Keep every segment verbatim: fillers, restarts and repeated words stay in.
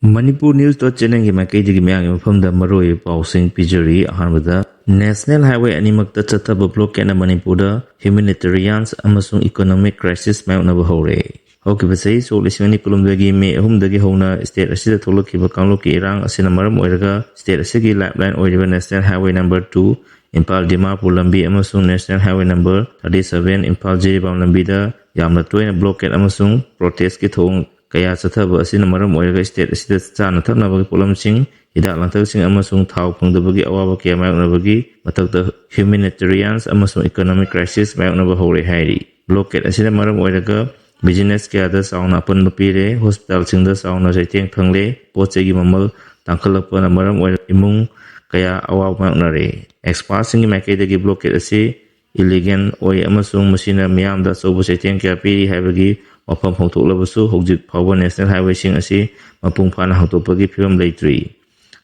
Manipur News dot channelꯒꯤ ꯃꯥꯏꯀꯩꯗꯒꯤ ꯃꯌꯥꯝꯒꯤ ꯃꯐꯝꯗ ꯃꯔꯨꯑꯣꯏꯕ ꯄꯥꯎꯁꯤꯡ ꯄꯤꯖꯔꯤ꯫ ꯑꯍꯥꯟꯕꯗ, National Highway ꯑꯅꯤꯃꯛꯇ ꯆꯠꯊꯕ blockade ꯅ ꯃꯅꯤꯄꯨꯔꯗ humanitarians ꯑꯃꯁꯨꯡ economic crisis ꯃꯥꯌꯣꯛꯅꯕ ꯍꯧꯔꯦ꯫ ꯍꯧꯈꯤꯕ ꯆꯍꯤ ꯁꯣꯛ ꯂꯤꯁꯤꯡ ꯑꯅꯤ ꯀꯨꯟꯍꯨꯝꯗꯣꯏꯒꯤ ꯃꯦ ꯑꯍꯨꯝꯗꯒꯤ ꯍꯧꯅ state ꯑꯁꯤꯗ ꯊꯣꯛꯂꯛꯈꯤꯕ ꯀꯥꯡꯂꯨꯞꯀꯤ ꯏꯔꯥꯡ ꯑꯁꯤꯅ ꯃꯔꯝ ꯑꯣꯏꯔꯒ state ꯑꯁꯤꯒꯤ lifeline ꯑꯣꯏꯔꯤꯕ National Highway number two, Imphal Dimapur ꯂꯝꯕꯤ ꯑꯃꯁꯨꯡ National Highway number thirty seven, Imphal Jiribam ꯂꯝꯕꯤꯗ ꯌꯥꯝꯅ ꯇꯣꯏꯅ blockade ꯑꯃꯁꯨꯡ protest ꯀꯤ ꯊꯧꯑꯣꯡ ꯀꯌꯥ ꯆꯠꯊꯕ ꯑꯁꯤꯅ ꯃꯔꯝ ꯑꯣꯏꯔꯒ state ꯑꯁꯤꯗ ꯆꯥꯅ ꯊꯛꯅꯕꯒꯤ ꯄꯣꯠꯂꯝꯁꯤꯡ, ꯍꯤꯗꯥꯛ ꯂꯥꯡꯊꯛꯁꯤꯡ ꯑꯃꯁꯨꯡ ꯊꯥꯎ ꯐꯪꯗꯕꯒꯤ ꯑꯋꯥꯕ ꯀꯌꯥ ꯃꯥꯌꯣꯛꯅꯕꯒꯤ ꯃꯊꯛꯇ humanitarians ꯑꯃꯁꯨꯡ economic crisis ꯃꯥꯌꯣꯛꯅꯕ ꯍꯧꯔꯦ ꯍꯥꯏꯔꯤ꯫ Blockade ꯑꯁꯤꯅ ꯃꯔꯝ ꯑꯣꯏꯔꯒ business ꯀꯌꯥꯗ ꯆꯥꯎꯅ ꯑꯄꯟꯕ ꯄꯤꯔꯦ, hospitalꯁꯤꯡꯗ ꯆꯥꯎꯅ ꯆꯩꯊꯦꯡ ꯐꯪꯂꯦ, ꯄꯣꯠ ꯆꯩꯒꯤ ꯃꯃꯜ ꯇꯥꯡꯈꯠꯂꯛꯄꯅ ꯃꯔꯝ ꯑꯣꯏꯔꯒ ꯏꯃꯨꯡ ꯀꯌꯥ ꯑꯋꯥꯕ ꯃꯥꯌꯣꯛꯅꯔꯦ꯫ Expertꯁꯤꯡꯒꯤ ꯃꯥꯏꯀꯩꯗꯒꯤ blockade ꯑꯁꯤ illegal ꯑꯣꯏ ꯑꯃꯁꯨꯡ ꯃꯁꯤꯅ ꯃꯤꯌꯥꯝꯗ ꯑꯆꯧꯕ ꯆꯩꯊꯦꯡ ꯀꯌꯥ ꯄꯤꯔꯤ ꯍꯥꯏꯕꯒꯤ ꯋꯥꯐꯝ ꯍꯧꯗꯣꯛꯂꯕꯁꯨ, ꯍꯧꯖꯤꯛ ꯐꯥꯎꯕ National Highwayꯁꯤꯡ ꯑꯁꯤ ꯃꯄꯨꯡ ꯐꯥꯅ ꯍꯥꯡꯗꯣꯛꯄꯒꯤ ꯐꯤꯕꯝ ꯂꯩꯇ꯭ꯔꯤ꯫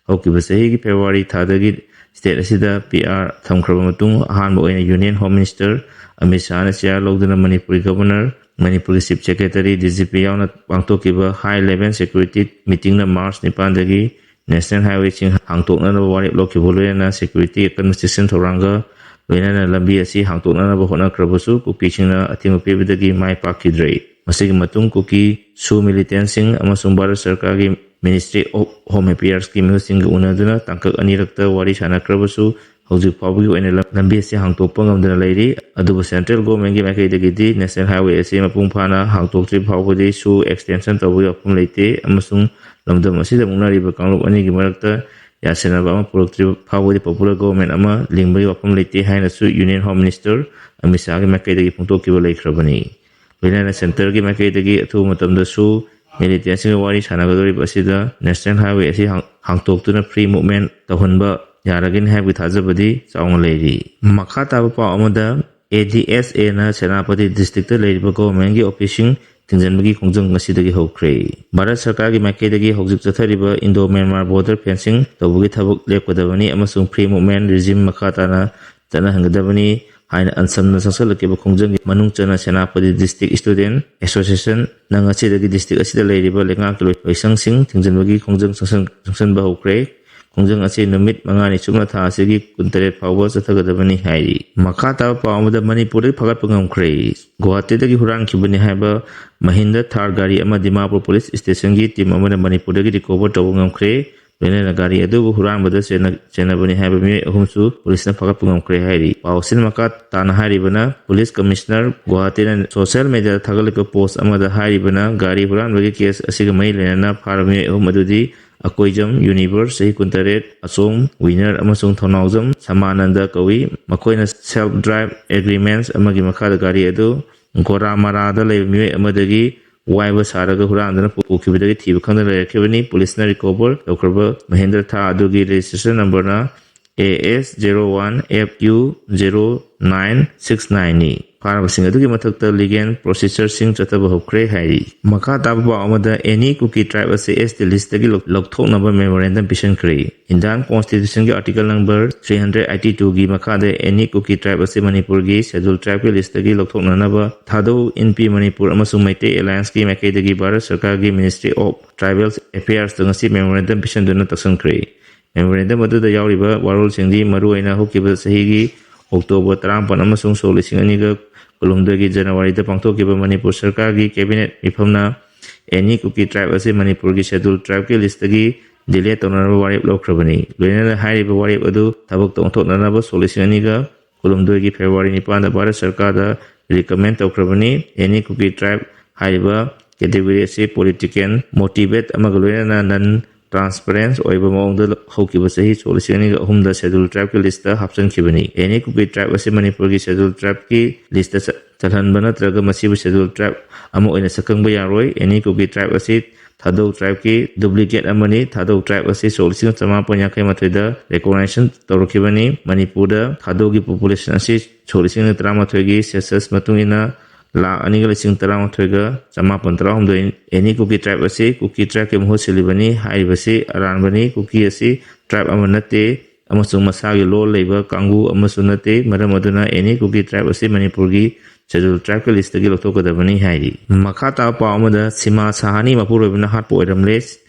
ꯍꯧꯈꯤꯕ ꯆꯍꯤꯒꯤ February ꯊꯥꯗꯒꯤ state ꯑꯁꯤꯗ PR ꯊꯝꯈ꯭ꯔꯕ ꯃꯇꯨꯡ, ꯑꯍꯥꯟꯕ ꯑꯣꯏꯅ Union Home Minister Amit ꯁꯥꯍꯅ chair ꯂꯧꯗꯨꯅ ꯃꯅꯤꯄꯨꯔꯒꯤ Governor, ꯃꯅꯤꯄꯨꯔꯒꯤ Chief Secretary, DGP ꯌꯥꯎꯅ ꯄꯥꯡꯊꯣꯛꯈꯤꯕ high level security meetingꯅ March ꯅꯤꯄꯥꯟꯗꯒꯤ National Highwayꯁꯤꯡ ꯍꯥꯡꯗꯣꯛꯅꯅꯕ ꯋꯥꯔꯦꯞ ꯂꯧꯈꯤꯕ ꯂꯣꯏꯅꯅ security ꯑꯀꯟꯕ ꯆꯦꯛꯁꯤꯟ ꯊꯧꯔꯥꯡꯒ ꯂꯣꯏꯅꯅ ꯂꯝꯕꯤ ꯑꯁꯤ ꯍꯥꯡꯗꯣꯛꯅꯅꯕ ꯍꯣꯠꯅꯈ꯭ꯔꯕꯁꯨ, ꯀꯨꯀꯤꯁꯤꯡꯅ ꯑꯊꯤꯡꯕ ꯄꯤꯕꯗꯒꯤ ꯃꯥꯏ ꯄꯥꯛꯈꯤꯗ꯭ꯔꯦ꯫ ꯃꯁꯤꯒꯤ ꯃꯇꯨꯡ ꯀꯨꯀꯤ ꯁꯨ militantꯁꯤꯡ ꯑꯃꯁꯨꯡ ꯚꯥꯔꯠ ꯁꯔꯀꯥꯔꯒꯤ Ministry of Home Affairsꯀꯤ ꯃꯤꯍꯨꯠꯁꯤꯡꯒ ꯎꯅꯗꯨꯅ ꯇꯥꯡꯀꯛ ꯑꯅꯤꯔꯛꯇ ꯋꯥꯔꯤ ꯁꯥꯟꯅꯈ꯭ꯔꯕꯁꯨ, ꯍꯧꯖꯤꯛ ꯐꯥꯎꯕꯒꯤ ꯑꯣꯏꯅ ꯂꯝ-, ꯂꯝꯕꯤ ꯑꯁꯤ ꯍꯥꯡꯗꯣꯛꯄ ꯉꯝꯗꯅ ꯂꯩꯔꯤ꯫ ꯑꯗꯨꯕꯨ central governmentꯀꯤ ꯃꯥꯏꯀꯩꯗꯒꯤꯗꯤ National Highway ꯑꯁꯤ ꯃꯄꯨꯡ ꯐꯥꯅ ꯍꯥꯡꯗꯣꯛꯇ꯭ꯔꯤ ꯐꯥꯎꯕꯗꯤ ꯁꯨ extension ꯇꯧꯕꯒꯤ ꯋꯥꯐꯝ ꯂꯩꯇꯦ ꯑꯃꯁꯨꯡ ꯂꯝꯗꯝ ꯑꯁꯤꯗ ꯃꯨꯛꯅꯔꯤꯕ ꯀꯥꯡꯂꯨꯞ ꯑꯅꯤꯒꯤ ꯃꯔꯛꯇ ꯌꯥꯁꯤꯟꯅꯕ ꯑꯃ ꯄꯨꯔꯛꯇ꯭ꯔꯤ ꯐꯥꯎꯕꯗꯤ popular government ꯑꯃ ꯂꯤꯡꯕꯒꯤ ꯋꯥꯐꯝ ꯂꯩꯇꯦ ꯍꯥꯏꯅꯁꯨ Union Home Minister ꯑꯃꯤꯠ ꯁꯥꯍꯒꯤ ꯃꯥꯏꯀꯩꯗꯒꯤ ꯐꯣꯡꯗꯣꯛꯈꯤꯕ ꯂꯩꯈ꯭ꯔꯕꯅꯤ꯫ ꯂꯣꯏꯅꯅ centreꯒꯤ ꯃꯥꯏꯀꯩꯗꯒꯤ ꯑꯊꯨꯕ ꯃꯇꯝꯗꯁꯨ militantꯁꯤꯡꯒ ꯋꯥꯔꯤ ꯁꯥꯟꯅꯒꯗꯧꯔꯤꯕ ꯑꯁꯤꯗ National Highway ꯑꯁꯤ ꯍꯥꯡ-, ꯍꯥꯡꯇꯣꯛꯇꯨꯅ free movement ꯇꯧꯍꯟꯕ ꯌꯥꯔꯒꯅꯤ ꯍꯥꯏꯕꯒꯤ ꯊꯥꯖꯕꯗꯤ ꯆꯥꯎꯅ ꯂꯩꯔꯤ꯫ ꯃꯈꯥ ꯇꯥꯕ ꯄꯥꯎ ꯑꯃꯗ, ADSAꯅ ꯁꯦꯅꯥꯄꯇꯤ districtꯇ ꯂꯩꯔꯤꯕ governmentꯀꯤ officeꯁꯤꯡ ꯊꯤꯡꯖꯤꯟꯕꯒꯤ ꯈꯣꯡꯖꯪ ꯉꯁꯤꯗꯒꯤ ꯍꯧꯈ꯭ꯔꯦ꯫ ꯚꯥꯔꯠ ꯁꯔꯀꯥꯔꯒꯤ ꯃꯥꯏꯀꯩꯗꯒꯤ ꯍꯧꯖꯤꯛ ꯆꯠꯊꯔꯤꯕ Indo-Myanmar border fencing ꯇꯧꯕꯒꯤ ꯊꯕꯛ ꯂꯦꯞꯀꯗꯕꯅꯤ ꯑꯃꯁꯨꯡ free movement regime ꯃꯈꯥ ꯇꯥꯅ ꯆꯠꯅꯍꯟꯒꯗꯕꯅꯤ꯫ ꯍꯥꯏꯅ ꯑꯟꯁꯝꯅ ꯆꯪꯁꯤꯜꯂꯛꯈꯤꯕ ꯈꯣꯡꯖꯪꯒꯤ ꯃꯅꯨꯡ ꯆꯟꯅ ꯁꯦꯅꯥꯄꯇꯤ District Student Association ꯅ ꯉꯁꯤꯗꯒꯤ district ꯑꯁꯤꯗ ꯂꯩꯔꯤꯕ ꯂꯩꯉꯥꯛꯀꯤ ꯂꯣꯏꯁꯪꯁꯤꯡ ꯊꯤꯡꯖꯤꯟꯕꯒꯤ ꯈꯣꯡꯖꯪ ꯆꯪꯁꯤꯟ-, ꯆꯪꯁꯤꯟꯕ ꯍꯧꯈ꯭ꯔꯦ꯫ ꯈꯣꯡꯖꯪ ꯑꯁꯤ ꯅꯨꯃꯤꯠ ꯃꯉꯥꯅꯤ ꯆꯨꯞꯅ ꯊꯥ ꯑꯁꯤꯒꯤ ꯀꯨꯟꯇꯔꯦꯠ ꯐꯥꯎꯕ ꯆꯠꯊꯒꯗꯕꯅꯤ ꯍꯥꯏꯔꯤ꯫ ꯃꯈꯥ ꯇꯥꯕ ꯄꯥꯎ ꯑꯃꯗ, ꯃꯅꯤꯄꯨꯔꯗꯒꯤ ꯐꯥꯒꯠꯄ ꯉꯝꯈ꯭ꯔꯦ꯫ ꯒꯨꯋꯥꯍꯥꯇꯤꯗꯒꯤ ꯍꯨꯔꯥꯟꯈꯤꯕꯅꯤ ꯍꯥꯏꯕ ꯃꯍꯤꯟꯗ꯭ꯔ ꯊꯥꯔ ꯒꯥꯔꯤ ꯑꯃ ꯗꯤꯃꯥꯄꯨꯔ ꯄꯨꯂꯤꯁ ꯁ꯭ꯇꯦꯁꯟꯒꯤ ꯇꯤꯝ ꯑꯃꯅ ꯃꯅꯤꯄꯨꯔꯗꯒꯤ recover ꯇꯧꯕ ꯉꯝꯈ꯭ꯔꯦ꯫ ꯂꯣꯏꯅꯅ ꯒꯥꯔꯤ ꯑꯗꯨꯕꯨ ꯍꯨꯔꯥꯟꯕꯗ ꯆꯦꯟꯅ-, ꯆꯦꯟꯅꯕꯅꯤ ꯍꯥꯏꯕ ꯃꯤꯑꯣꯏ ꯑꯍꯨꯝꯁꯨ ꯄꯨꯂꯤꯁꯅ ꯐꯥꯒꯠꯄ ꯉꯝꯈ꯭ꯔꯦ ꯍꯥꯏꯔꯤ꯫ ꯄꯥꯎ ꯑꯁꯤꯅ ꯃꯈꯥ ꯇꯥꯅ ꯍꯥꯏꯔꯤꯕꯅ, ꯄꯨꯂꯤꯁ ꯀꯃꯤꯁꯅꯔ ꯒꯨꯋꯥꯍꯥꯇꯤꯅ ꯁꯣꯁꯤꯌꯦꯜ ꯃꯦꯗꯤꯌꯥꯗ ꯊꯥꯒꯠꯂꯛꯄ ꯄꯣꯁ ꯑꯃꯗ ꯍꯥꯏꯔꯤꯕꯅ, ꯒꯥꯔꯤ ꯍꯨꯔꯥꯟꯕꯒꯤ ꯀꯦꯁ ꯑꯁꯤꯒ ꯃꯔꯤ ꯂꯩꯅꯅ ꯐꯥꯔꯕ ꯃꯤꯑꯣꯏ ꯑꯍꯨꯝ ꯑꯗꯨꯗꯤ ꯑꯀꯣꯏꯖꯝ ꯌꯨꯅꯤꯚꯔꯁ, ꯆꯍꯤ ꯀꯨꯟꯇꯔꯦꯠ, ꯑꯆꯣꯝ ꯋꯤꯅꯔ ꯑꯃꯁꯨꯡ ꯊꯧꯅꯥꯎꯖꯝ ꯁꯃꯥꯅꯟꯗ ꯀꯧꯏ꯫ ꯃꯈꯣꯏꯅ self drive agreements ꯑꯃꯒꯤ ꯃꯈꯥꯗ ꯒꯥꯔꯤ ꯑꯗꯨ ꯒꯣꯔꯥꯃꯔꯥꯗ ꯂꯩꯕ ꯃꯤꯑꯣꯏ ꯑꯃꯗꯒꯤ ꯋꯥꯏꯕ ꯁꯥꯔꯒ ꯍꯨꯔꯥꯟꯗꯨꯅ ꯄꯨꯈꯤꯕꯗꯒꯤ ꯊꯤꯕ ꯈꯪꯗꯅ ꯂꯩꯔꯛꯈꯤꯕꯅꯤ꯫ ꯄꯨꯂꯤꯁꯅ recover ꯇꯧꯈ꯭ꯔꯕ ꯃꯍꯤꯟꯗ꯭ꯔ ꯊꯥꯔ ꯑꯗꯨꯒꯤ registration number ꯅ A S zero one F Q zero nine six nine ꯅꯤ꯫ ꯐꯥꯔꯕꯁꯤꯡ ꯑꯗꯨꯒꯤ ꯃꯊꯛꯇ legal procedure ꯁꯤꯡ ꯆꯠꯊꯕ ꯍꯧꯈ꯭ꯔꯦ ꯍꯥꯏꯔꯤ꯫ ꯃꯈꯥ ꯇꯥꯕ ꯄꯥꯎ ꯑꯃꯗ, any Kuki tribe ꯑꯁꯤ S T list ꯇꯒꯤ ꯂꯧ-, ꯂꯧꯊꯣꯛꯅꯕ memorandum ꯄꯤꯁꯤꯟꯈ꯭ꯔꯦ꯫ Indian Constitution ꯒꯤ article number three hundred eighty two ꯒꯤ ꯃꯈꯥꯗ any Kuki tribe ꯑꯁꯤ ꯃꯅꯤꯄꯨꯔꯒꯤ schedule tribe ꯀꯤ list ꯇꯒꯤ ꯂꯧꯊꯣꯛꯅꯅꯕ ꯊꯥꯗꯧ ꯏꯟꯄꯤ ꯃꯅꯤꯄꯨꯔ ꯑꯃꯁꯨꯡ ꯃꯩꯇꯩ Alliance ꯀꯤ ꯃꯥꯏꯀꯩꯗꯒꯤ ꯚꯥꯔꯠ ꯁꯔꯀꯥꯔꯒꯤ Ministry of Tribal Affairs ꯇ ꯉꯁꯤ memorandum ꯄꯤꯁꯤꯟꯗꯨꯅ ꯇꯛꯁꯤꯟꯈ꯭ꯔꯦ꯫ Memorandum ꯑꯗꯨꯗ ꯌꯥꯎꯔꯤꯕ ꯋꯥꯔꯣꯜꯁꯤꯡꯗꯤ ꯃꯔꯨꯑꯣꯏꯅ ꯍꯧꯈꯤꯕ ꯆꯍꯤꯒꯤ October ꯇꯔꯥꯃꯥꯄꯟ ꯑꯃꯁꯨꯡ ꯁꯣꯛ ꯂꯤꯁꯤꯡ ꯑꯅꯤꯒ ꯀꯨꯟꯍꯨꯝꯗꯣꯏꯒꯤ January ꯗ ꯄꯥꯡꯊꯣꯛꯈꯤꯕ ꯃꯅꯤꯄꯨꯔ ꯁꯔꯀꯥꯔꯒꯤ cabinet ꯃꯤꯐꯝꯅ any Kuki tribe ꯑꯁꯤ ꯃꯅꯤꯄꯨꯔꯒꯤ schedule tribe ꯀꯤ list ꯇꯒꯤ delete ꯇꯧꯅꯅꯕ ꯋꯥꯔꯦꯞ ꯂꯧꯈ꯭ꯔꯕꯅꯤ꯫ ꯂꯣꯏꯅꯅ ꯍꯥꯏꯔꯤꯕ ꯋꯥꯔꯦꯞ ꯑꯗꯨ ꯊꯕꯛꯇ ꯑꯣꯟꯊꯣꯛꯅꯅꯕ ꯁꯣꯛ ꯂꯤꯁꯤꯡ ꯑꯅꯤꯒ ꯀꯨꯟꯍꯨꯝꯗꯣꯏꯒꯤ February ꯅꯤꯄꯥꯟꯗ Bharat ꯁꯔꯀꯥꯔꯗ recommend ꯇꯧꯈ꯭ꯔꯕꯅꯤ꯫ Any Kuki tribe ꯍꯥꯏꯔꯤꯕ category ꯑꯁꯤ political motivate ꯑꯃꯒ ꯂꯣꯏꯅꯅ non transparent ꯑꯣꯏꯕ ꯃꯑꯣꯡꯗ ꯍꯧꯈꯤꯕ ꯆꯍꯤ ꯁꯣꯛ ꯂꯤꯁꯤꯡ ꯑꯅꯤꯒ ꯑꯍꯨꯝꯗ schedule tribe ꯀꯤ list ꯇ ꯍꯥꯞꯆꯤꯟꯈꯤꯕꯅꯤ꯫ Any Kuki tribe ꯑꯁꯤ ꯃꯅꯤꯄꯨꯔꯒꯤ schedule tribe ꯀꯤ list ꯇ ꯆ-, ꯆꯜꯍꯟꯕ ꯅꯠꯇ꯭ꯔꯒ ꯃꯁꯤꯕꯨ schedule tribe ꯑꯃ ꯑꯣꯏꯅ ꯁꯛꯈꯪꯕ ꯌꯥꯔꯣꯏ꯫ Any Kuki tribe ꯑꯁꯤ ꯊꯥꯗꯧ tribe ꯀꯤ duplicate ꯑꯃꯅꯤ꯫ ꯊꯥꯗꯧ tribe ꯑꯁꯤ ꯁꯣꯛ ꯂꯤꯁꯤꯡ ꯆꯃꯥꯄꯟ ꯌꯥꯡꯈꯩ ꯃꯥꯊꯣꯏꯗ recognition ꯇꯧꯔꯛꯈꯤꯕꯅꯤ꯫ ꯃꯅꯤꯄꯨꯔꯗ ꯊꯥꯗꯧꯒꯤ population ꯑꯁꯤ ꯁꯣꯛ ꯂꯤꯁꯤꯡ ꯇꯔꯥꯃꯥꯊꯣꯏꯒꯤ census ꯃꯇꯨꯡ ꯏꯟꯅ ꯂꯥꯈ ꯑꯅꯤꯒ ꯂꯤꯁꯤꯡ ꯇꯔꯥꯃꯥꯊꯣꯏꯒ ꯆꯃꯥꯄꯟ ꯇꯔꯥꯍꯨꯝꯗꯣꯏ꯫ Any Kuki tribe ꯑꯁꯤ Kuki tribe ꯀꯤ ꯃꯍꯨꯠ ꯁꯤꯜꯂꯤꯕꯅꯤ꯫ ꯍꯥꯏꯔꯤꯕꯁꯤ ꯑꯔꯥꯟꯕꯅꯤ꯫ ꯀꯨꯀꯤ ꯑꯁꯤ tribe ꯑꯃ ꯅꯠꯇꯦ꯫ ꯑꯃꯁꯨꯡ ꯃꯁꯥꯒꯤ ꯂꯣꯜ ꯂꯩꯕ ꯀꯥꯡꯕꯨ ꯑꯃꯁꯨ ꯅꯠꯇꯦ꯫ ꯃꯔꯝ ꯑꯗꯨꯅ any Kuki tribe ꯑꯁꯤ ꯃꯅꯤꯄꯨꯔꯒꯤ Scheduled Tribe ꯀꯤ list ꯇꯒꯤ ꯂꯧꯊꯣꯛꯀꯗꯕꯅꯤ ꯍꯥꯏꯔꯤ꯫ ꯃꯈꯥ ꯇꯥꯕ ꯄꯥꯎ ꯑꯃꯗ, ꯁꯤꯃꯥ ꯁꯍꯥꯅꯤ ꯃꯄꯨꯔꯣꯏꯕꯅ ꯍꯥꯠꯄ ꯑꯣꯏꯔꯝꯂꯦ꯫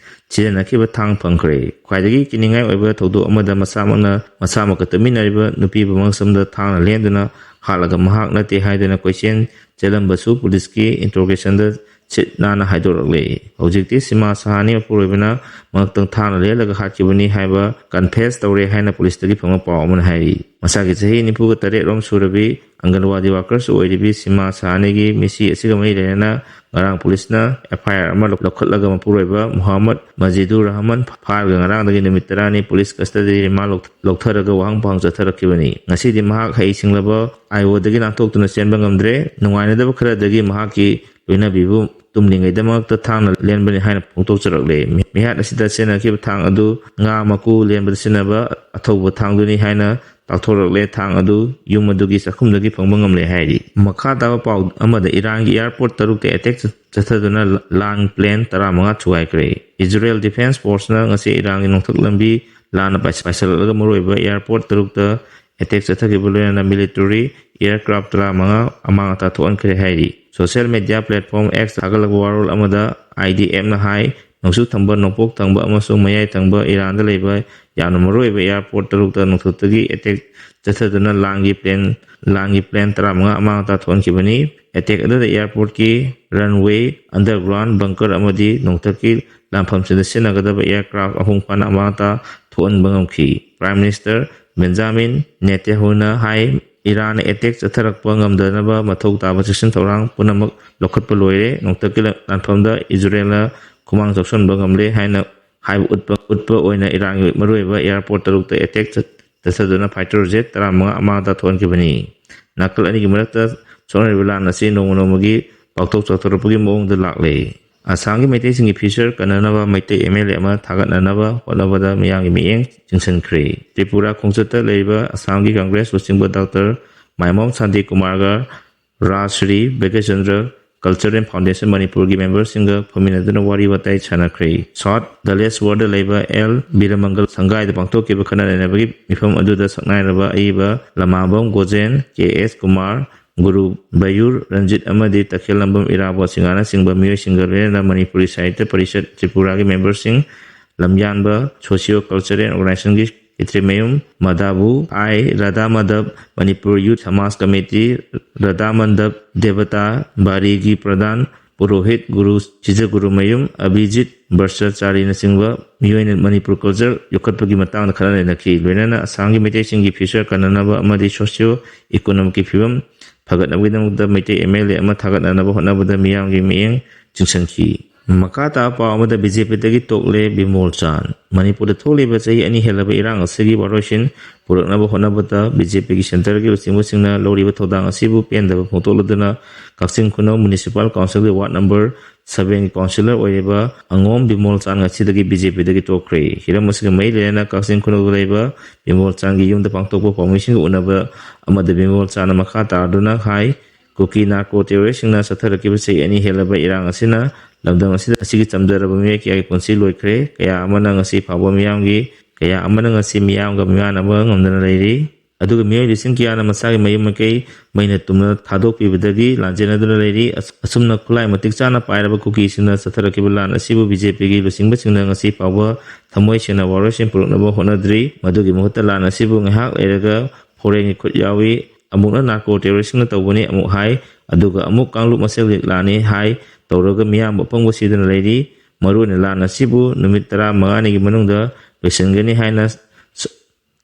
ꯁꯤꯖꯤꯟꯅꯈꯤꯕ ꯊꯥꯡ ꯐꯪꯈ꯭ꯔꯦ꯫ ꯈ꯭ꯋꯥꯏꯗꯒꯤ ꯀꯤꯅꯤꯡꯉꯥꯏ ꯑꯣꯏꯕ ꯊꯧꯗꯣꯛ ꯑꯃꯗ ꯃꯁꯥꯃꯛꯅ ꯃꯁꯥꯃꯛꯀ ꯇꯨꯃꯤꯟꯅꯔꯤꯕ ꯅꯨꯄꯤꯕꯨ ꯃꯉꯛꯁꯝꯗ ꯊꯥꯡꯅ ꯂꯦꯟꯗꯨꯅ ꯍꯥꯠꯂꯒ ꯃꯍꯥꯛ ꯅꯠꯇꯦ ꯍꯥꯏꯗꯨꯅ ꯀꯣꯏꯆꯦꯟ ꯆꯦꯜꯂꯝꯕꯁꯨ ꯄꯨꯂꯤꯁꯀꯤ interrogation ꯗ ꯁꯤꯠ ꯅꯥꯟꯅ ꯍꯥꯏꯗꯣꯔꯛꯂꯦ꯫ ꯍꯧꯖꯤꯛꯇꯤ ꯁꯤꯃꯥ ꯁꯍꯥꯅꯤ ꯃꯄꯨꯔꯣꯏꯕꯅ ꯃꯉꯛꯇ ꯊꯥꯡꯅ ꯂꯦꯜꯂꯒ ꯍꯥꯠꯈꯤꯕꯅꯤ ꯍꯥꯏꯕ confess ꯇꯧꯔꯦ ꯍꯥꯏꯅ ꯄꯨꯂꯤꯁꯇꯒꯤ ꯐꯪꯕ ꯄꯥꯎ ꯑꯃꯅ ꯍꯥꯏꯔꯤ꯫ ꯃꯁꯥꯒꯤ ꯆꯍꯤ ꯅꯤꯐꯨꯒ ꯇꯔꯦꯠ ꯔꯣꯝ ꯁꯨꯔꯕꯤ ꯑꯪꯒꯟꯋꯥꯗꯤ worker ꯁꯨ ꯑꯣꯏꯔꯤꯕꯤ ꯁꯤꯃꯥ ꯁꯍꯥꯅꯤꯒꯤ ꯃꯤꯁꯤ ꯑꯁꯤꯒ ꯃꯔꯤ ꯂꯩꯅꯅ ꯉꯔꯥꯡ ꯄꯨꯂꯤꯁꯅ F I R ꯑꯃ ꯂꯧꯈꯠꯂꯒ ꯃꯄꯨꯔꯣꯏꯕ ꯃꯨꯍꯝꯃꯗ ꯃꯖꯤꯗꯨꯔ ꯔꯍꯃꯟ ꯐꯥꯔꯒ ꯉꯔꯥꯡꯗꯒꯤ ꯅꯨꯃꯤꯠ ꯇꯔꯥꯅꯤ ꯄꯨꯂꯤꯁ custody ꯗ ꯔꯤꯃꯥꯟ ꯂꯧ-, ꯂꯧꯊꯔꯒ ꯋꯥꯍꯪ ꯄꯥꯎꯍꯪ ꯆꯠꯊꯔꯛꯈꯤꯕꯅꯤ꯫ ꯉꯁꯤꯗꯤ ꯃꯍꯥꯛ ꯍꯩ ꯁꯤꯡꯂꯕ I O ꯗꯒꯤ ꯅꯥꯟꯊꯣꯛꯇꯨꯅ ꯆꯦꯟꯕ ꯉꯝꯗ꯭ꯔꯦ꯫ ꯅꯨꯡꯉꯥꯏꯅꯗꯕ ꯈꯔꯗꯒꯤ ꯃꯍꯥꯛꯀꯤ ꯂꯣꯏꯅꯕꯤꯕꯨ ꯇꯨꯝꯂꯤꯉꯩꯗꯃꯛꯇ ꯊꯥꯡꯅ ꯂꯦꯟꯕꯅꯤ ꯍꯥꯏꯅ ꯐꯣꯡꯗꯣꯛꯆꯔꯛꯂꯦ꯫ ꯃꯤ-, ꯃꯤꯍꯥꯠ ꯑꯁꯤꯗ ꯁꯤꯖꯤꯟꯅꯈꯤꯕ ꯊꯥꯡ ꯑꯗꯨ ꯉꯥ ꯃꯀꯨ ꯂꯦꯟꯕꯗ ꯁꯤꯖꯤꯟꯅꯕ ꯑꯊꯧꯕ ꯊꯥꯡꯗꯨꯅꯤ ꯍꯥꯏꯅ ꯇꯥꯛꯊꯣꯔꯛꯂꯦ꯫ ꯊꯥꯡ ꯑꯗꯨ ꯌꯨꯝ ꯑꯗꯨꯒꯤ ꯆꯥꯛꯈꯨꯝꯗꯒꯤ ꯐꯪꯕ ꯉꯝꯂꯦ ꯍꯥꯏꯔꯤ꯫ ꯃꯈꯥ ꯇꯥꯕ ꯄꯥꯎ ꯑꯃꯗ, ꯏꯔꯥꯟꯒꯤ airport ꯇꯔꯨꯛꯇ attack ꯆꯠꯊꯗꯨꯅ ꯂꯥꯟ plane ꯇꯔꯥꯃꯉꯥ ꯊꯨꯒꯥꯏꯈ꯭ꯔꯦ꯫ Israel Defense Force ꯅ ꯉꯁꯤ ꯏꯔꯥꯟꯒꯤ ꯅꯣꯡꯊꯛ ꯂꯝꯕꯤ ꯂꯥꯟꯅ ꯄꯥꯏꯁ-, ꯄꯥꯏꯁꯤꯜꯂꯛꯂꯒ ꯃꯔꯨꯑꯣꯏꯕ airport ꯇꯔꯨꯛꯇ attack ꯆꯠꯊꯈꯤꯕ ꯂꯣꯏꯅꯅ military aircraft ꯇꯔꯥꯃꯉꯥ ꯑꯃꯥꯡ ꯑꯇꯥ ꯊꯣꯛꯍꯟꯈ꯭ꯔꯦ ꯍꯥꯏꯔꯤ꯫ Social media platform X ꯊꯥꯒꯠꯂꯛꯄ ꯋꯥꯔꯣꯜ ꯑꯃꯗ I D F ꯅ ꯍꯥꯏ, ꯅꯣꯡꯆꯨꯞ ꯊꯪꯕ, ꯅꯣꯡꯄꯣꯛ ꯊꯪꯕ ꯑꯃꯁꯨꯡ ꯃꯌꯥꯏ ꯊꯪꯕ ꯏꯔꯥꯟꯗ ꯂꯩꯕ ꯌꯥꯝꯅ ꯃꯔꯨꯑꯣꯏꯕ airport ꯇꯔꯨꯛꯇ ꯅꯣꯡꯊꯛꯇꯒꯤ attack ꯆꯠꯊꯗꯨꯅ ꯂꯥꯟꯒꯤ plane, ꯂꯥꯟꯒꯤ plane ꯇꯔꯥꯃꯉꯥ ꯑꯃꯥꯡ ꯑꯇꯥ ꯊꯣꯛꯍꯟꯈꯤꯕꯅꯤ꯫ Attack ꯑꯗꯨꯗ airport ꯀꯤ runway, underground bunker ꯑꯃꯗꯤ ꯅꯣꯡꯊꯛꯀꯤ ꯂꯥꯟꯐꯝꯁꯤꯡꯗ ꯁꯤꯖꯤꯟꯅꯒꯗꯕ aircraft ꯑꯍꯨꯝ ꯐꯥꯅ ꯑꯃꯥꯡ ꯑꯇꯥ ꯊꯣꯛꯍꯟꯕ ꯉꯝꯈꯤ꯫ Prime Minister Benjamin Netanyahu ꯅ ꯍꯥꯏ, ꯏꯔꯥꯟꯅ attack ꯆꯠꯊꯔꯛꯄ ꯉꯝꯗꯅꯕ ꯃꯊꯧ ꯇꯥꯕ ꯆꯦꯛꯁꯤꯟ ꯊꯧꯔꯥꯡ ꯄꯨꯝꯅꯃꯛ ꯂꯧꯈꯠꯄ ꯂꯣꯏꯔꯦ꯫ ꯅꯣꯡꯊꯛꯀꯤ ꯂꯥꯟꯐꯝꯗ ꯏꯖꯔꯦꯜꯅ ꯈꯨꯃꯥꯡ ꯆꯥꯎꯁꯟꯕ ꯉꯝꯂꯦ ꯍꯥꯏꯅ ꯍꯥꯏꯕ ꯎꯠꯄ, ꯎꯠꯄ ꯑꯣꯏꯅ ꯏꯔꯥꯟꯒꯤ ꯃꯔꯨꯑꯣꯏꯕ airport ꯇꯔꯨꯛꯇ attack ꯆꯠ-, ꯆꯠꯊꯗꯨꯅ fighter jet ꯇꯔꯥꯃꯉꯥ ꯑꯃꯥꯡ ꯑꯇꯥ ꯊꯣꯛꯍꯟꯈꯤꯕꯅꯤ꯫ ꯅꯥꯀꯜ ꯑꯅꯤꯒꯤ ꯃꯔꯛꯇ ꯁꯣꯛꯅꯔꯤꯕ ꯂꯥꯟ ꯑꯁꯤ ꯅꯣꯡꯃ ꯅꯣꯡꯃꯒꯤ ꯄꯥꯛꯊꯣꯛ ꯆꯥꯎꯊꯣꯔꯛꯄꯒꯤ ꯃꯑꯣꯡꯗ ꯂꯥꯛꯂꯦ꯫ ꯑꯁꯥꯝꯒꯤ ꯃꯩꯇꯩꯁꯤꯡꯒꯤ future ꯀꯟꯅꯅꯕ Meitei M L A ꯑꯃ ꯊꯥꯒꯠꯅꯅꯕ ꯍꯣꯠꯅꯕꯗ ꯃꯤꯌꯥꯝꯒꯤ ꯃꯤꯠꯌꯦꯡ ꯆꯤꯡꯁꯤꯟꯈ꯭ꯔꯦ꯫ ꯇ꯭ꯔꯤꯄꯨꯔꯥ ꯈꯣꯡꯆꯠꯇ ꯂꯩꯔꯤꯕ ꯑꯁꯥꯝꯒꯤ Congress ꯂꯨꯆꯤꯡꯕ ꯗꯥꯛꯇꯔ ꯃꯥꯏꯃꯣꯝ ꯁꯥꯟꯇꯤ ꯀꯨꯃꯥꯔꯒ ꯔꯥꯖ ꯁ꯭ꯔꯤ ꯚꯥꯒ꯭ꯌꯆꯟꯗ꯭ꯔ Cultural Foundation ꯃꯅꯤꯄꯨꯔꯒꯤ ꯃꯦꯝꯕꯔꯁꯤꯡꯒ ꯐꯝꯃꯤꯟꯅꯗꯨꯅ ꯋꯥꯔꯤ ꯋꯥꯇꯥꯏ ꯁꯥꯟꯅꯈ꯭ꯔꯦ꯫ ꯁꯥꯎꯠ ꯗꯂꯦꯁꯋꯔꯗ ꯂꯩꯕ ꯑꯦꯜ ꯕꯤꯔꯃꯪꯒꯜ ꯁꯪꯒꯥꯏꯗ ꯄꯥꯡꯊꯣꯛꯈꯤꯕ ꯈꯟꯅ ꯅꯩꯅꯕꯒꯤ ꯃꯤꯐꯝ ꯑꯗꯨꯗ ꯁꯛꯅꯥꯏꯔꯕ ꯑꯏꯕ ꯂꯃꯥꯕꯝ ꯒꯣꯖꯦꯟ, ꯀꯦ ꯑꯦꯁ ꯀꯨꯃꯥꯔ, ꯒꯨꯔꯨ ꯕꯌꯨꯔ ꯔꯟꯖꯤꯠ ꯑꯃꯗꯤ ꯇꯈꯦꯜꯂꯝꯕꯝ ꯏꯔꯥꯕꯣꯠ ꯁꯤꯡꯍꯥꯅꯆꯤꯡꯕ ꯃꯤꯑꯣꯏꯁꯤꯡꯒ ꯂꯣꯏꯅꯅ ꯃꯅꯤꯄꯨꯔꯤ ꯁꯥꯍꯤꯇ꯭ꯌ ꯄꯔꯤꯁꯠ ꯇ꯭ꯔꯤꯄꯨꯔꯥꯒꯤ ꯃꯦꯝꯕꯔꯁꯤꯡ, ꯂꯝꯌꯥꯟꯕ ꯁꯣꯁꯤꯌꯣ ꯀꯜꯆꯔꯦꯜ ꯑꯣꯔꯒꯅꯥꯏꯖꯦꯁꯟꯒꯤ ꯈꯦꯇ꯭ꯔꯤꯃꯌꯨꯝ ꯃꯗꯥꯕꯨ ꯑꯥꯏ, ꯔꯥꯙꯥ ꯃꯟꯗꯞ ꯃꯅꯤꯄꯨꯔ ꯌꯨꯠ ꯁꯃꯥꯖ ꯀꯃꯤꯇꯤ, ꯔꯥꯙꯥ ꯃꯟꯗꯞ ꯗꯦꯕꯇꯥ ꯕꯥꯔꯤꯒꯤ ꯄ꯭ꯔꯙꯥꯟ ꯄꯨꯔꯣꯍꯤꯠ ꯒꯨꯔꯨ ꯁꯤꯖꯒꯨꯔꯨꯃꯌꯨꯝ ꯑꯚꯤꯖꯤꯠ ꯕ꯭ꯔꯁꯆꯥꯔꯤꯅꯆꯤꯡꯕ ꯃꯤꯑꯣꯏꯅ ꯃꯅꯤꯄꯨꯔ ꯀꯜꯆꯔ ꯌꯣꯛꯈꯠꯄꯒꯤ ꯃꯇꯥꯡꯗ ꯈꯟꯅ ꯅꯩꯅꯈꯤ꯫ ꯂꯣꯏꯅꯅ ꯑꯁꯥꯝꯒꯤ ꯃꯩꯇꯩꯁꯤꯡꯒꯤ ꯐ꯭ꯌꯨꯆꯔ ꯀꯟꯅꯅꯕ ꯑꯃꯗꯤ ꯁꯣꯁꯤꯌꯣ ꯏꯀꯣꯅꯣꯃꯤꯛꯀꯤ ꯐꯤꯕꯝ ꯐꯒꯠꯅꯕꯒꯤꯗꯃꯛꯇ ꯃꯩꯇꯩ ꯑꯦꯝ ꯑꯦꯜ ꯑꯦ ꯑꯃ ꯊꯥꯒꯠꯅꯅꯕ ꯍꯣꯠꯅꯕꯗ ꯃꯤꯌꯥꯝꯒꯤ ꯃꯤꯠꯌꯦꯡ ꯆꯤꯡꯁꯤꯟꯈꯤ꯫ ꯃꯈꯥ ꯇꯥꯕ ꯄꯥꯎ ꯑꯃꯗ ꯕꯤ ꯖꯦ ꯄꯤꯗꯒꯤ ꯇꯣꯛꯂꯦ ꯕꯤꯃꯣꯜ ꯆꯥꯟ꯫ ꯃꯅꯤꯄꯨꯔꯗ ꯊꯣꯛꯂꯤꯕ ꯆꯍꯤ ꯑꯅꯤ ꯍꯦꯜꯂꯕ ꯏꯔꯥꯡ ꯑꯁꯤꯒꯤ ꯋꯥꯔꯣꯏꯁꯤꯟ ꯄꯨꯔꯛꯅꯕ ꯍꯣꯠꯅꯕꯗ ꯕꯤ ꯖꯦ ꯄꯤꯒꯤ ꯁꯦꯟꯇꯔꯒꯤ ꯂꯨꯆꯤꯡꯕꯁꯤꯡꯅ ꯂꯧꯔꯤꯕ ꯊꯧꯗꯥꯡ ꯑꯁꯤꯕꯨ ꯄꯦꯟꯗꯕ ꯐꯣꯡꯗꯣꯛꯂꯗꯨꯅ ꯀꯛꯆꯤꯡ ꯈꯨꯅꯧ ꯃ꯭ꯌꯨꯅꯤꯁꯤꯄꯥꯜ ꯀꯥꯎꯟꯁꯤꯜꯒꯤ ꯋꯥꯔꯗ ꯅꯝꯕꯔ ꯁꯚꯦꯟꯒꯤ ꯀꯥꯎꯟꯁꯤꯂꯔ ꯑꯣꯏꯔꯤꯕ ꯑꯉꯣꯝ ꯕꯤꯃꯣꯜ ꯆꯥꯟ ꯉꯁꯤꯗꯒꯤ ꯕꯤ ꯖꯦ ꯄꯤꯗꯒꯤ ꯇꯣꯛꯈ꯭ꯔꯦ꯫ ꯍꯤꯔꯝ ꯑꯁꯤꯒ ꯃꯔꯤ ꯂꯩꯅꯅ ꯀꯛꯆꯤꯡ ꯈꯨꯅꯧꯗ ꯂꯩꯕ ꯕꯤꯃꯣꯜ ꯆꯥꯟꯒꯤ ꯌꯨꯝꯗ ꯄꯥꯡꯊꯣꯛꯄ ꯄꯥꯎꯃꯤꯁꯤꯡꯒ ꯎꯅꯕ ꯑꯃꯗ ꯕꯤꯃꯣꯜ ꯆꯥꯟꯅ ꯃꯈꯥ ꯇꯥꯗꯨꯅ ꯍꯥꯏ, ꯀꯨꯀꯤ ꯅꯥꯔꯀꯣ ꯇꯦꯔꯣꯔꯤꯁꯁꯤꯡꯅ ꯆꯠꯊꯔꯛꯈꯤꯕ ꯆꯍꯤ ꯑꯅꯤ ꯍꯦꯜꯂꯕ ꯏꯔꯥꯡ ꯑꯁꯤꯅ ꯂꯝꯗꯝ ꯑꯁꯤꯗ ꯑꯁꯤꯒꯤ ꯆꯝꯖꯔꯕ ꯃꯤꯑꯣꯏ ꯀꯌꯥꯒꯤ ꯄꯨꯟꯁꯤ ꯂꯣꯏꯈ꯭ꯔꯦ, ꯀꯌꯥ ꯑꯃꯅ ꯉꯁꯤ ꯐꯥꯎꯕ ꯃꯤꯌꯥꯝꯒꯤ, ꯀꯌꯥ ꯑꯃꯅ ꯉꯁꯤ ꯃꯤꯌꯥꯝꯒ ꯃꯤꯃꯥꯟꯅꯕ ꯉꯝꯗꯅ ꯂꯩꯔꯤ꯫ ꯑꯗꯨꯒ ꯃꯤꯑꯣꯏ ꯂꯤꯁꯤꯡ ꯀꯌꯥꯅ ꯃꯁꯥꯒꯤ ꯃꯌꯨꯝ ꯃꯀꯩ ꯃꯩꯅ ꯇꯨꯝꯅ ꯊꯥꯗꯣꯛꯄꯤꯕꯗꯒꯤ ꯂꯥꯟꯖꯦꯟꯅꯗꯨꯅ ꯂꯩꯔꯤ꯫ ꯑꯁ-, ꯑꯁꯨꯝꯅ ꯈꯨꯠꯂꯥꯏ ꯃꯇꯤꯛ ꯆꯥꯅ ꯄꯥꯏꯔꯕ ꯀꯨꯀꯤꯁꯤꯡꯅ ꯆꯠꯊꯔꯛꯈꯤꯕ ꯂꯥꯟ ꯑꯁꯤꯕꯨ ꯕꯤ ꯖꯦ ꯄꯤꯒꯤ ꯂꯨꯆꯤꯡꯕꯁꯤꯡꯅ ꯉꯁꯤ ꯐꯥꯎꯕ ꯊꯃꯣꯏ ꯁꯦꯡꯅ ꯋꯥꯔꯣꯏꯁꯤꯟ ꯄꯨꯔꯛꯅꯕ ꯍꯣꯠꯅꯗ꯭ꯔꯤ꯫ ꯃꯗꯨꯒꯤ ꯃꯍꯨꯠꯇ ꯂꯥꯟ ꯑꯁꯤꯕꯨ ꯉꯥꯏꯍꯥꯛ ꯂꯩꯔꯒ ꯐꯣꯔꯦꯟꯒꯤ ꯈꯨꯠ ꯌꯥꯎꯏ, ꯑꯃꯨꯛꯅ ꯅꯥꯔꯀꯣ ꯇꯦꯔꯣꯔꯤꯁꯁꯤꯡꯅ ꯇꯧꯕꯅꯤ ꯑꯃꯨꯛ ꯍꯥꯏ, ꯑꯗꯨꯒ ꯑꯃꯨꯛ ꯀꯥꯡꯂꯨꯞ ꯃꯁꯦꯜꯒꯤ ꯂꯥꯟꯅꯤ ꯍꯥꯏ ꯇꯧꯔꯒ ꯃꯤꯌꯥꯝꯕꯨ ꯑꯄꯪꯕ ꯁꯤꯗꯨꯅ ꯂꯩꯔꯤ꯫ ꯃꯔꯨꯑꯣꯏꯅ ꯂꯥꯟ ꯑꯁꯤꯕꯨ ꯅꯨꯃꯤꯠ ꯇꯔꯥꯃꯉꯥꯅꯤꯒꯤ ꯃꯅꯨꯡꯗ ꯂꯣꯏꯁꯤꯟꯒꯅꯤ ꯍꯥꯏꯅ ꯁ-,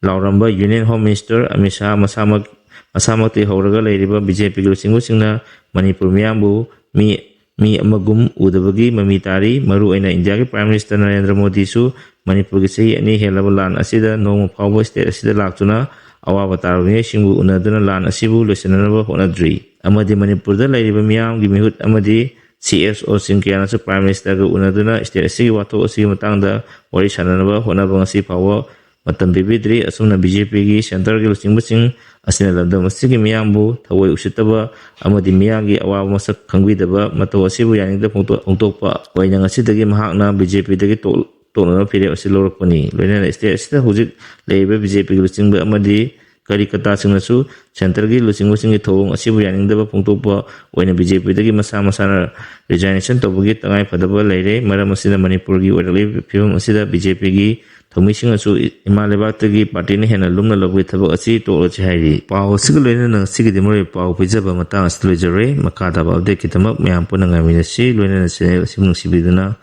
ꯂꯥꯎꯔꯝꯕ union home minister Amit Shah ꯃꯁꯥꯃꯛ, ꯃꯁꯥꯃꯛꯇꯒꯤ ꯍꯧꯔꯒ ꯂꯩꯔꯤꯕ ꯕꯤ ꯖꯦ ꯄꯤꯒꯤ ꯂꯨꯆꯤꯡꯕꯁꯤꯡꯅ ꯃꯅꯤꯄꯨꯔ ꯃꯤꯌꯥꯝꯕꯨ ꯃꯤ, ꯃꯤ ꯑꯃꯒꯨꯝ ꯎꯗꯕꯒꯤ ꯃꯃꯤ ꯇꯥꯔꯤ꯫ ꯃꯔꯨꯑꯣꯏꯅ ꯏꯟꯗꯤꯌꯥꯒꯤ ꯄ꯭ꯔꯥꯏꯝ ꯃꯤꯅꯤꯁꯇꯔ ꯅꯔꯦꯟꯗ꯭ꯔ ꯃꯣꯗꯤꯁꯨ ꯃꯅꯤꯄꯨꯔꯒꯤ ꯆꯍꯤ ꯑꯅꯤ ꯍꯦꯜꯂꯕ ꯂꯥꯟ ꯑꯁꯤꯗ ꯅꯣꯡꯃ ꯐꯥꯎꯕ ꯁ꯭ꯇꯦꯠ ꯑꯁꯤꯗ ꯂꯥꯛꯇꯨꯅ ꯑꯋꯥꯕ ꯇꯥꯔꯕ ꯃꯤꯑꯣꯏꯁꯤꯡꯕꯨ ꯎꯅꯗꯨꯅ ꯂꯥꯟ ꯑꯁꯤꯕꯨ ꯂꯣꯏꯁꯤꯟꯅꯅꯕ ꯍꯣꯠꯅꯗ꯭ꯔꯤ꯫ ꯑꯃꯗꯤ ꯃꯅꯤꯄꯨꯔꯗ ꯂꯩꯔꯤꯕ ꯃꯤꯌꯥꯝꯒꯤ ꯃꯤꯍꯨꯠ ꯑꯃꯗꯤ ꯁꯤ ꯑꯦꯁ ꯑꯣꯁꯤꯡ ꯀꯌꯥꯅꯁꯨ ꯄ꯭ꯔꯥꯏꯝ ꯃꯤꯅꯤꯁꯇꯔꯒ ꯎꯅꯗꯨꯅ ꯁ꯭ꯇꯦꯠ ꯑꯁꯤꯒꯤ ꯋꯥꯊꯣꯛ ꯑꯁꯤꯒꯤ ꯃꯇꯥꯡꯗ ꯋꯥꯔꯤ ꯁꯥꯟꯅꯅꯕ ꯍꯣꯠꯅꯕ ꯉꯁꯤ ꯐꯥꯎꯕ ꯃꯇꯝ ꯄꯤꯕꯤꯗ꯭ꯔꯤ꯫ ꯑꯁꯨꯝꯅ ꯕꯤ ꯖꯦ ꯄꯤꯒꯤ ꯁꯦꯟꯇꯔꯒꯤ ꯂꯨꯆꯤꯡꯕꯁꯤꯡ ꯑꯁꯤꯅ ꯂꯝꯗꯝ ꯑꯁꯤꯒꯤ ꯃꯤꯌꯥꯝꯕꯨ ꯊꯑꯣꯏ ꯎꯁꯤꯠꯇꯕ ꯑꯃꯗꯤ ꯃꯤꯌꯥꯝꯒꯤ ꯑꯋꯥꯕ ꯃꯁꯛ ꯈꯪꯕꯤꯗꯕ ꯃꯇꯧ ꯑꯁꯤꯕꯨ ꯌꯥꯅꯤꯡꯗꯕ ꯐꯣꯡꯗꯣꯛ-, ꯐꯣꯡꯗꯣꯛꯄ ꯑꯣꯏꯅ ꯉꯁꯤꯗꯒꯤ ꯃꯍꯥꯛꯅ ꯕꯤ ꯖꯦ ꯄꯤꯗꯒꯤ ꯇꯣꯛ-, ꯇꯣꯛꯅꯅꯕ ꯐꯤꯔꯦꯞ ꯑꯁꯤ ꯂꯧꯔꯛꯄꯅꯤ꯫ ꯂꯣꯏꯅꯅ ꯁ꯭ꯇꯦꯠ ꯑꯁꯤꯗ ꯍꯧꯖꯤꯛ ꯂꯩꯔꯤꯕ ꯕꯤ ꯖꯦ ꯄꯤꯒꯤ ꯂꯨꯆꯤꯡꯕ ꯑꯃꯗꯤ ꯀꯔꯤꯀꯇꯥꯁꯤꯡꯅꯁꯨ ꯁꯦꯟꯇꯔꯒꯤ ꯂꯨꯆꯤꯡꯕꯁꯤꯡꯒꯤ ꯊꯧꯑꯣꯡ ꯑꯁꯤꯕꯨ ꯌꯥꯅꯤꯡꯗꯕ ꯐꯣꯡꯗꯣꯛꯄ ꯑꯣꯏꯅ ꯕꯤ ꯖꯦ ꯄꯤꯗꯒꯤ ꯃꯁꯥ ꯃꯁꯥꯅ ꯔꯤꯖꯥꯏꯅꯦꯁꯟ ꯇꯧꯕꯒꯤ ꯇꯉꯥꯏ ꯐꯗꯕ ꯂꯩꯔꯦ꯫ ꯃꯔꯝ ꯑꯁꯤꯅ ꯃꯅꯤꯄꯨꯔꯒꯤ ꯑꯣꯏꯔꯛꯂꯤꯕ ꯐꯤꯕꯝ ꯑꯁꯤꯗ ꯕꯤ ꯖꯦ ꯄꯤꯒꯤ ꯊꯧꯃꯤꯁꯤꯡꯅꯁꯨ ꯏꯃꯥ ꯂꯩꯕꯥꯛꯇꯒꯤ ꯄꯥꯔꯇꯤꯅ ꯍꯦꯟꯅ ꯂꯨꯝꯅ ꯂꯧꯕꯒꯤ ꯊꯕꯛ ꯑꯁꯤ ꯇꯣꯛꯂꯁꯤ ꯍꯥꯏꯔꯤ꯫ ꯄꯥꯎ ꯑꯁꯤꯒ ꯂꯣꯏꯅꯅ ꯉꯁꯤꯒꯤꯗꯤ ꯃꯔꯨꯑꯣꯏꯕ ꯄꯥꯎ ꯄꯤꯖꯕ ꯃꯇꯥꯡ ꯑꯁꯤꯗ ꯂꯣꯏꯖꯔꯦ꯫ ꯃꯈꯥ ꯇꯥꯕ ꯑꯞꯗꯦꯠꯀꯤꯗꯃꯛ ꯃꯌꯥꯝ ꯄꯨꯟꯅ ꯉꯥꯏꯃꯤꯟꯅꯁꯤ꯫ ꯂꯣꯏꯅꯅ ꯆꯦꯅꯦꯜ ꯑꯁꯤꯕꯨ ꯅꯨꯡꯁꯤꯕꯤꯗꯨꯅ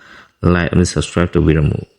ꯂꯥꯏꯛ ꯑꯃꯗꯤ ꯁꯕꯁꯀ꯭ꯔꯥꯏꯕ ꯇꯧꯕꯤꯔꯝꯃꯨ꯫